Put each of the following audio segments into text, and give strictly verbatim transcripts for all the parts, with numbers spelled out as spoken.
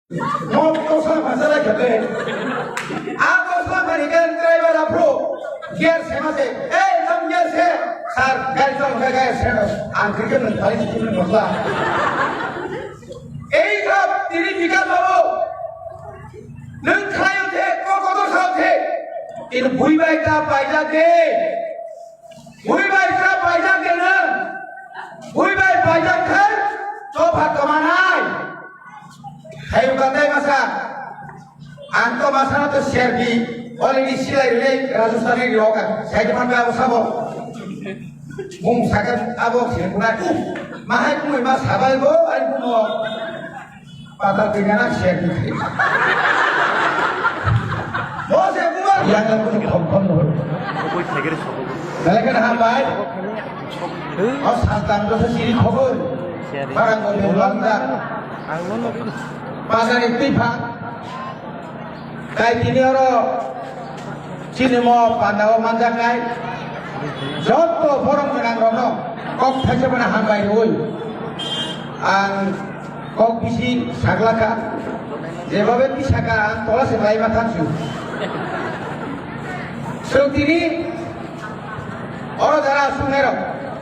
Mok tosla phasa lai khate. A tosla phani gan driver aphro. Gear se ma se. Ei, tam gear se. Sir, gari chal khe gear se no. Ang khe khe nang phari chini mosla. Ei kha tini Bikas babu. Nang khlai uthe, ko ko do sa uthe. Tin bui bai ta pai ja de. Bui bai kha paijak kena. Bui bai paijak kha. Chopha kamanai. Hayu katai masa. Ang to masa na to serbi. Already silai rilai Rajasthani rioka. Sai teman ba sabo. Bung sakam abo sini kuna tu. Mahai kumai mas habai bo ai kumo. Pata tingana share di. Bo se bubar. Yang aku tu khom khom no. Balakan hambai. Au santam tu siri khobor. Barang ko belanda. Pasal itu pak. Kai tini oro chini mo pandao manjaknai. Jotto borom gwnang rokno kok thaisa bana hambai rwi. Ang kok bisi saglaka. Jebabe pisaka ang tola se lai ma thansu. Sung tini oro jara sungai rok.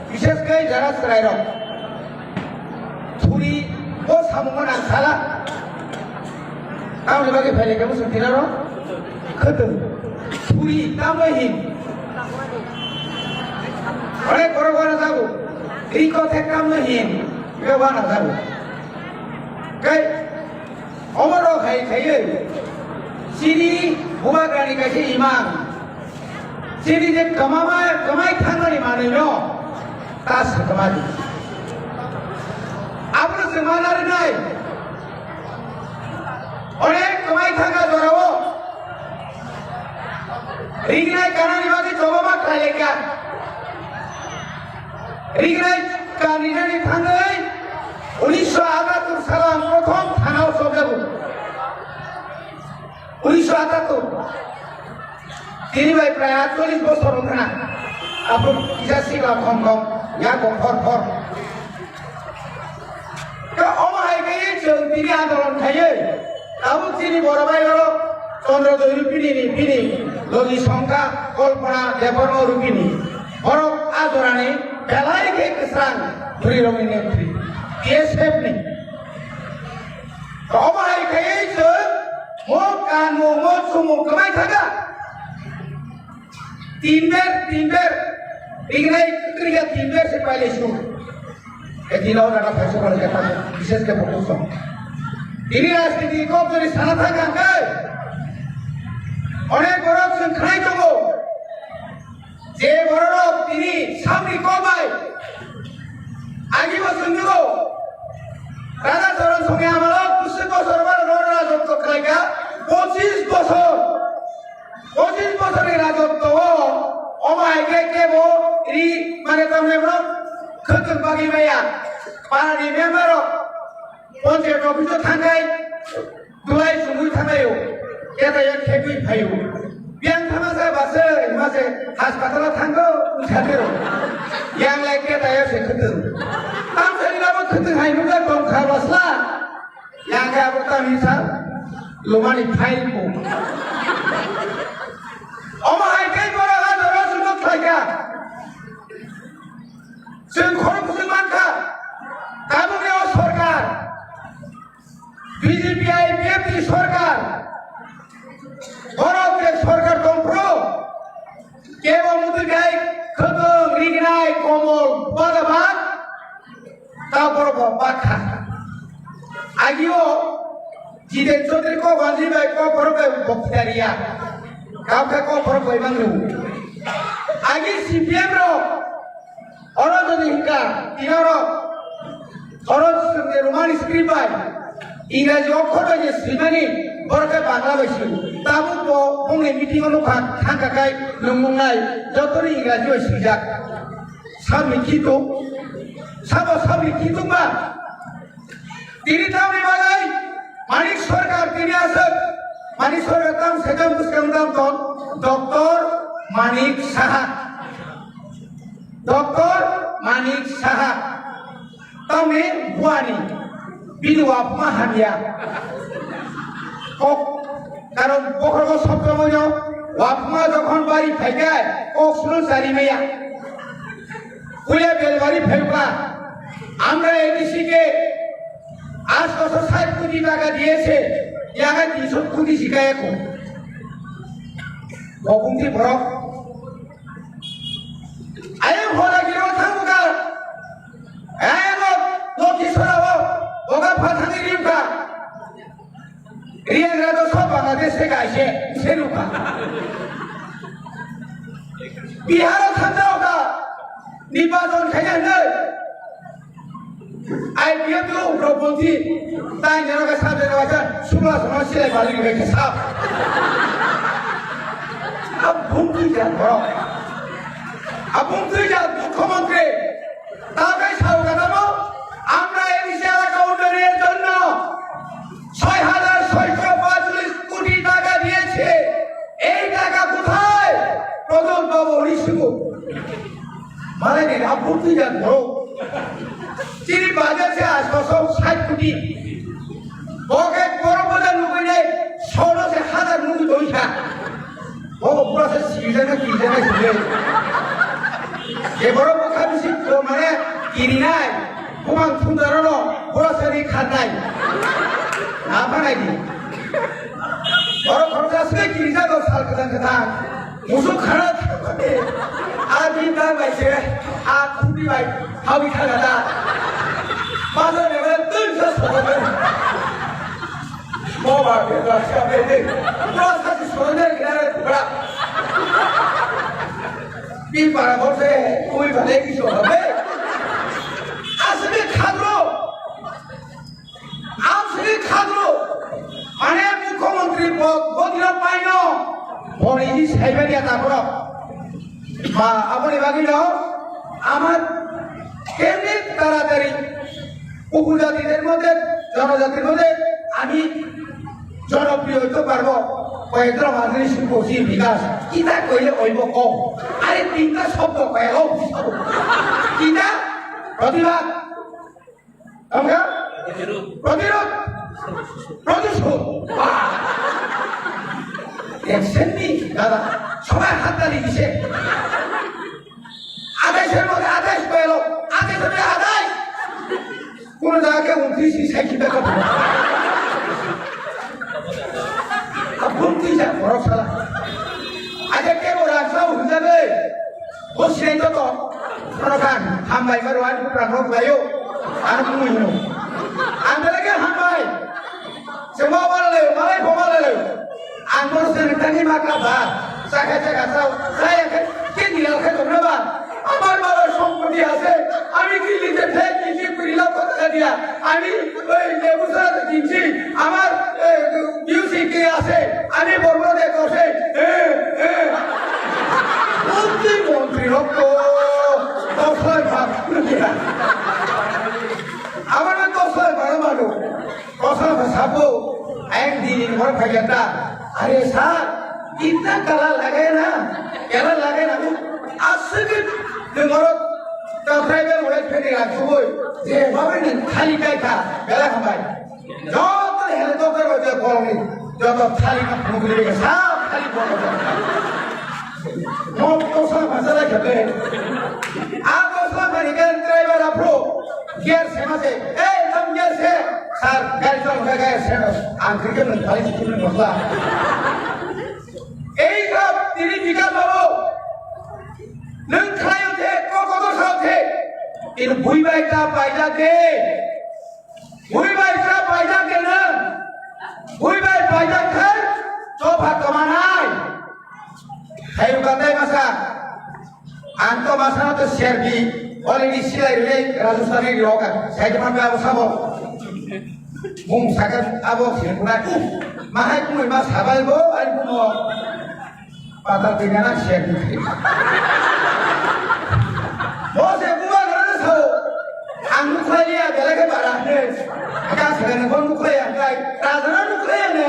Bishes kai jara chwrai rok. Thuri bo samungno nang sala. Tamoni bagwi phailai khe bwswk dinaro khwtwng. Thuri tamno hin. Onek borok wana jago. Riko thek tamno hin. Be wana jago. Kai omo rok hai khaiwi. Chini bubagrani kaisa imang. Chini je kwmama, kwmai thangnani manwino ta swkma di. Abono chwng ma narwknai. Onek kwmai thangkha jorao. Rignai kanani bagwi choba ma khlai laikha. Rignai kaninani thangwi unisho atattur salo ang prothom thanao chobjago. Unisho atattur. Tini bai prai atchollish bosor wngkha na. Aphuru kisa sikla khom khom, ya kok khor khor. Khe omo hai khe chwng tini andolon khaiwi tabuk chini boro bai oro Chandra Doi Rupini ni bini logi songkha Kalpana Debbarma Rupini. Borok a jorani belai khe kwsang bwrwi rokni netrwi B S F ni. Omo hai khaiwi chwng mo kanmung mo chumung kwmai thangkha. Timber, timber. Rignai kwrwikha timber se pailai su. E tino jana phaisa pailai kha, bises khe bokong song. Tini rajniti kok jodi sana thangkha hwnkhe. Onek borok chwng khnai tongo. Je bororok tini samni kok bai agi bo chwng nugo. Raja Charan Songni amalo bwswk bosor borok rajotwo khlaikha, pochis bosor. Pochis bosorni rajotwo o, omo hai khe kebo ri mane tamni borok khwtwng bagwi maya. Parani member rok Panchayat office o thangkhai dulai chumui thanglaio, ketaio khegwi phaio. Biyang thangma sa base, hima se hospital o thango, wngkha khe rw. Yang lai ketaio se khwtwng. Tamsani labo khwtwng hai nukjak tongkha basla. Yang khe abo tamni sa lumani file bo. Omo hai khe borok ha doro sumuk khlaikha. Chwng khorok bwswk mankha. Tabukni o sorkar. B J P I P F ni sorkar, borok je sorkar tongphuru, kebo muitu khai khwtwng, rignai, komol, bada bak, ta borok bo bak kha. Agio Jiten Chaudhary kok wanjwi bai kok borok bai bokti daria, kam kha kok borok bai mangno. Agi C P M rok, Oro jodi hingka, tini oro, oro chwngni Romani script bai, Ingraji okhor bai je swimani, borok khe Bangla bai swi. Tabuk bo bongni meeting o nukha, thangkha khai nung nungnai, jotoni Ingraji bai swijak. Sabni khitung, sabo sabni khitung ba? Tini tamni bagwi Manik Sarkar tini aswk, Manik Sarkar tam sekam bwskang tam ton, Doctor Manik Saha. Doctor Manik Saha. Tamni buani. Bini wapma hamya. Kok, karon bokhorogo sobtomoino wapma jokhon bari phaikai, kok sunu chari maya. Kuya belbari phaikha, আমরা এডিসি কে আটশো ষাট কোটি টাকা দিয়েছে, ইয়াকে তিনশো কোটি শিকায় এখন। Bobungti borok. Ayang hola giro thanguka. Ayang lo, lo kisora wo, boga phathani rimka. Riang raja sob Bangladesh se gaise, se rupa. Bihar o thanguka. Nirbachon khaina hinwi. I P F to ugrobonthi, tai nero ke sab jero waisa, sumla sumla silai bali ke sab. Abung tui ja boro. Abung tui ja mukhyamantri. Takai sao kadamo, আমরা এই এলাকা উন্নয়নের জন্য ছয় হাজার ছয়শো পঁয়তাল্লিশ কোটি টাকা দিয়েছে। এই টাকা কোথায়? প্রদ্যুৎ বাবু উনি শুধু Malai ni rap bukti jan bro. Chini budget se asto so sait koti. Pocket boro boja nugui nai, soro se hazar nugui doi kha. Bo pura se sijana kijana sile. Je boro bokha bisi ko mane kiri nai. Bumang thundaro no, boro se ni khat nai. Na phanai di. Boro khoroksa se kiri jago sal kwthang kwthang. Musuk khana thangmani. A din dang bai se, a khuti bai, hawi khana da. Bazar level tun sa sobo. Mo ba be ba sa be de. Mo sa si sobo de kare kubra. Bi para bo se, ui ba le ki so be. Asli khadro. Ang sini khadro, mane mukhyamantri pok bodino paino, boni ini saibaria takoro. Ma, aboni bagino, amar kemni taratari, উপজাতিদের মধ্যে, জনজাতির মধ্যে আমি জনপ্রিয় হইতে পারবো, কয়েকজন হাজার শিল্প বিকাশ, কিতা কইলে অইব কম, আরে তিনটা শব্দ কয়ে, ও, কিতা? প্রতিবাদ। Tamo khe? Protirod. Protirod. Protirod. Bah. Eksenni dada. Sobai hattali dise. Adai serbo adai pelo. Adai serbo adai. Kono jaga ke untris ni saiki beka. Abun tui ja borok sala. Aja ke bo rasa hunjabe. Bo sirai joto, khorokhan, hambai maro, ani bukrang rok laio, ani bumui hino. Ang belai khe hambai. Chwngma wala laio, malai bo wala laio. Ang bono se nokthani makla ba, chakha chakha chao, chaya khe, khe nilal khe tongna ba. Amar baba sompoti ase, ami ki lite thek ki ki kuri la kotha dia, ami oi lebu sara de kinchi, amar, eh, Music ke ase, ami bormo de kose, eh, eh. Mantri, mantri rokto, koslai bhag. Amar na koslai bhag mano. Koslai bhag sabo, ek din in ghor phai jata. Are sir, itna kala lage na, kala lage na. Asli de moro, ta driver ore phedi rak suboi. Je bhabe ni khali kai kha, bela hambai. Joto helicopter o je bolni, joto thali ka phunugri bega, sab thali bolni. Mo kosa masala khate. A kosa mani kan driver apro, gear se mase, "Ei, tam gear se." Sir, gari chal, gari se. Ang khe nung thali sikini masla. Ei ka tini bikas babo. Nung khayo the, ko ko ko sao the. Tini bui bai ta bai ja de. Bui bai tra paijak kena. Bui bai paijak khai. Choba kamanai. Hai ukatai masa. Anto masa na to serbi. Already silai rei Rajasthani rioka. Sai teman ka sabo. Bung sakan abo sirkuna. Mahai kumai mas habai bo ai kumo. Patal tingana share dikhe. Bo se buwa gara sao. Ang nukhlai ya, belai khe bara hne. Ka se ne bo nukhlai ya, kai. Rajana nukhlai ya ne.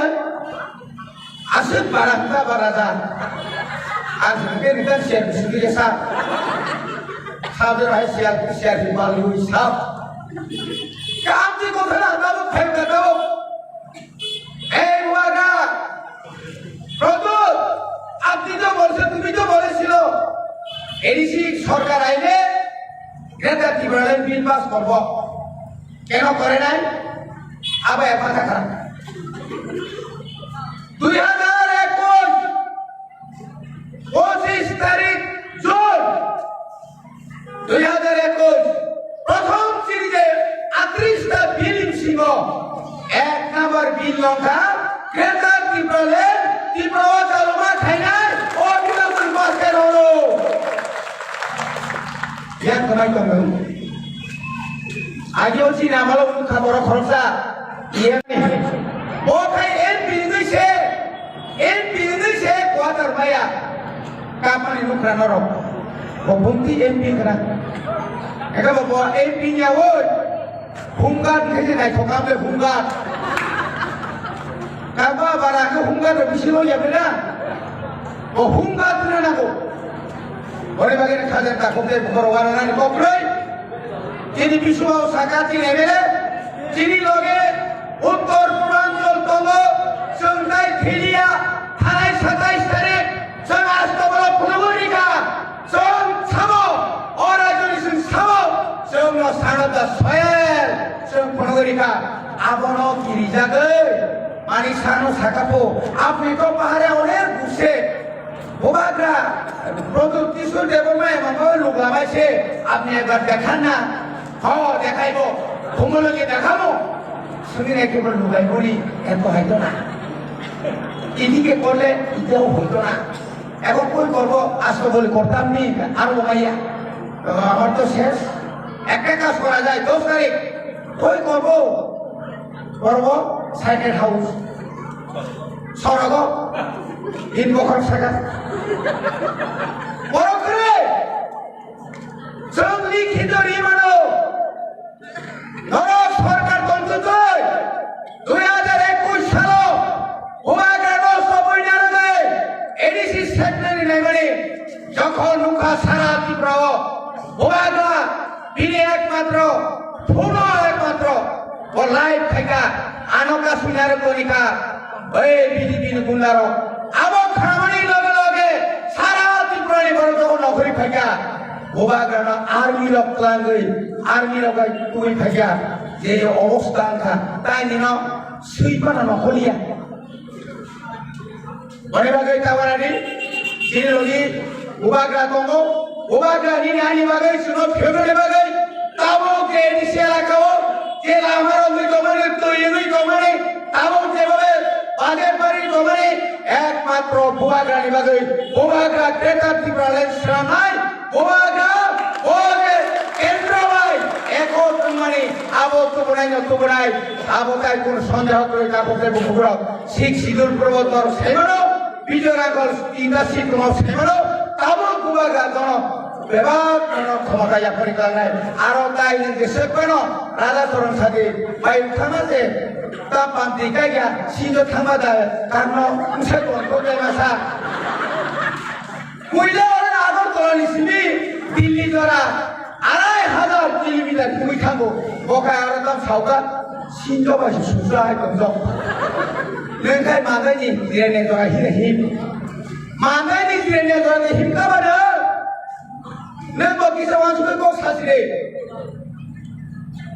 Asuk bara ta bara ja. Asuk ke ni tan share dikhe sa. Sa de hai share, share di balu sa. Ka am di ko thana na তুমি তো বলছো, তুমি তো বলেছিল এডিসি সরকার আইলে গ্রেটার Tipraland bill pass করব, কেন করে নাই? আবার এক মাথা খারাপ। দুই হাজার একুশ পঁচিশ তারিখ জুন দুই হাজার একুশ প্রথম সিরিজে আটত্রিশটা বিল সিংহ এক নম্বর বিল লঙ্কা গ্রেটার টিপ্রাল্যান্ড ত্রিপুরা চালুমা খাইনাই ও বিধান মাসের হলো ইয়ার কমাই কম আগে হচ্ছে না আমার খাবার খরচা ইয়ে ও খাই এমপি হইছে MP hwnwi se quarter maya kapmani nukra norok. Bo bumti M P khna. Eka bo bo M P nya oi. Humgat hwnwi se naithok kha ble humgat. Kaba bara khe humgat rok bisi lo ya bela. Bo humgat hwnwi nango. Boni bagwi khajar ta khokde bukhoro wana nani kokroi. Chini biswao saka chini M L A, chini loge uttor purbanchal tongo, chwng tai thiliya, thanai satais tarik, chwng astobalo phunugwi rikha, chwng samo, o rajyoni chwng samo, chwngno sanada soyel, chwng phunugwi rikha, abono kirijagwi, mani sano sakapho, apni to pahare onek guse, Bubagra, Pradyut Kishore Debbarma emang luglamai se, apni ekbar dekhan na? Ho, dekhaibo. Khumuloni dekhamo. Suni naikhe bo lugai boni, eto hoito na. Idike korle, iteও হইতো না। এখন কই করব, আজকে বলি করতাম নি, আর ও ভাইয়া। আমার তো শেষ। একটা কাজ করা যায়, দশ তারিখ কই করব? Borok bo second house. Sorogo. In bokhorok saka. Borok kwrwi. Chwng likhito ri mano. Norok sorkar tongtwtwi. Dui hajar ekush salo. Bubagrano sobui narwgwi. A D C secretary naimani. Jokhon nukha sara Tripura o. Bubagra bini ekmatro. Phuno ekmatro. Bo live khaika, ano kasui narwk tonikha, oi B J P ni gunda rok. Abo khamani loge loge sara Tripura ni borok jokhon nokhori phaikha, Bubagrano army rok twlangwi, army rok bai tubui phaikha, je obostha wngkha, tai nino swi phano nokholiya. Boni bagwi tawarani chini logi Bubagra tongo. Bubagra nini ani bagwi chwngno phiyogani bagwi tabuk je nisi elakao je lama rogwi tongmani, twi wngwi tongmani, tabuk jebobe bajar bari tongmani, ekmatro Bubagrani bagwi Bubagra Greater Tipraland swnamnai. Bubagra, bo je kendro bai ekot wngmani, abo tubunaino tubunai, abo tai kunu sondeho kwrwi tabuk je bukukrok. Sixth Schedule purbo tor saimano, Bijoy Rangkhol tinta seat tongma saimano, tabuk Bubagra jono bebak jono khomota yapori klangnai. Aro tai ni jesek mano, Raja Choron Sadi, bai thangma je, ta panti kaiya, sinjo thangma da, karno, mse kon ko de masa. Puila oro Agartala ni simi Delhi jora arai hajar kilometer thumwi thango. Bo khe aro tam sauka sinjo bai se sujla hai tongjok. Nwng khai manai ni jirani jora hire him. Manai ni jirani jora ni him ka bana. Nwng bo kisa wansukhe kok sasire.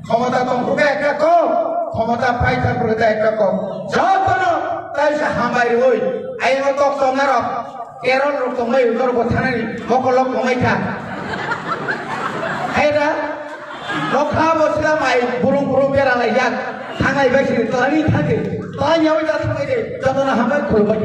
Khomota tongphuru khe ekta kok, khomota paithar phuru khe ekta kok. Jotono taisa hambai rwi, ayano tok chomnarok, Kerol rok tongmai, norok bo thanani mokol rok tongmai kha. Hai da, nokha bo sila mai, burung burung bera lai jak, thangnai bai sini, tani thangde, tani yawi da thangnai de, jotono hambai khulumbai.